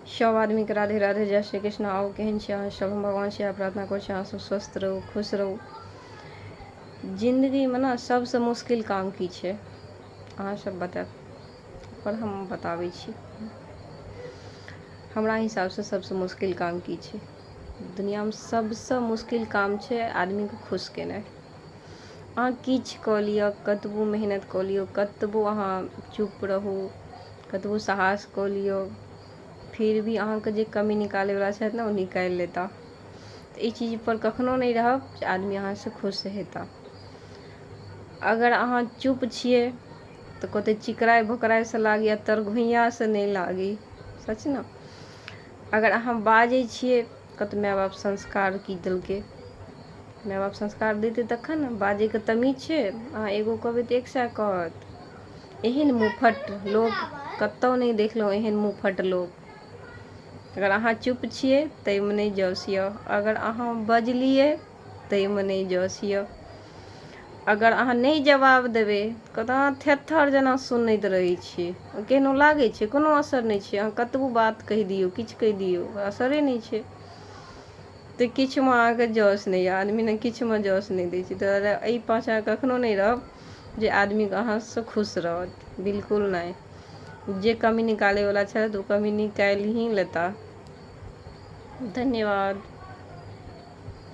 सब आदमीके राधे राधे, जय श्री कृष्ण। आउ केहन छी अहाँ सब? हम भगवान से प्रार्थना करै छी अहाँ सब स्वस्थ रहू, खुश रहू। जिन्दगीमे ने सबसँ मुश्किल काम की छै, अहाँ सब बतायब, पर हम बताबै छी। हमरा हिसाबसँ सबसँ मुश्किल काम की छै दुनिआमे? सबसँ मुश्किल काम छै आदमीके खुश केनाइ। अहाँ किछु कऽ लिअ, कतबो मेहनत कऽ लियौ, कतबो अहाँ चुप रहू, कतबो साहस कऽ लियौ, फिर भी अहाँके जे कमी निकालैवला छथि ने, ओ निकालि लेता। तऽ ई चीजपर कखनो नहि रहब जे आदमी अहाँसँ खुश हेता। अगर अहाँ चुप छियै तऽ कहतै चिकराइ भोकराइसँ लागी आ तरघुइयाँसँ नहि लागी। सच ने? अगर अहाँ बाजै छियै, कहत माय बाप संस्कार की देलकै? माय बाप संस्कार देतै तखन ने। बाजैके तमीज छै? अहाँ एगो कहबै तऽ एक सए कहत। एहन मुँहफट लोक कतहु नहि देखलहुँ, एहन मुँहफट लोक। अगर अहाँ चुप छियै ताहिमे नहि जस यऽ, अगर अहाँ बजलियै ताहिमे नहि जस यऽ, अगर अहाँ नहि जवाब देबै कहत अहाँ थेथर जेना सुनैत रहै छी। केहनो लागै छै, कोनो असर नहि छै। अहाँ कतबो बात कहि दियौ, किछु कहि दियौ, असरे नहि छै। तऽ किछुमे अहाँके जस नहि यऽ। आदमी ने किछुमे जस नहि दै छै। तऽ एहि पाछाँ कखनो नहि रहब जे आदमीके अहाँसँ खुश रहत, बिल्कुल नहि। जे कमी निकालैवला छथि ओ कमी निकालि ही लेता। धन्यवाद।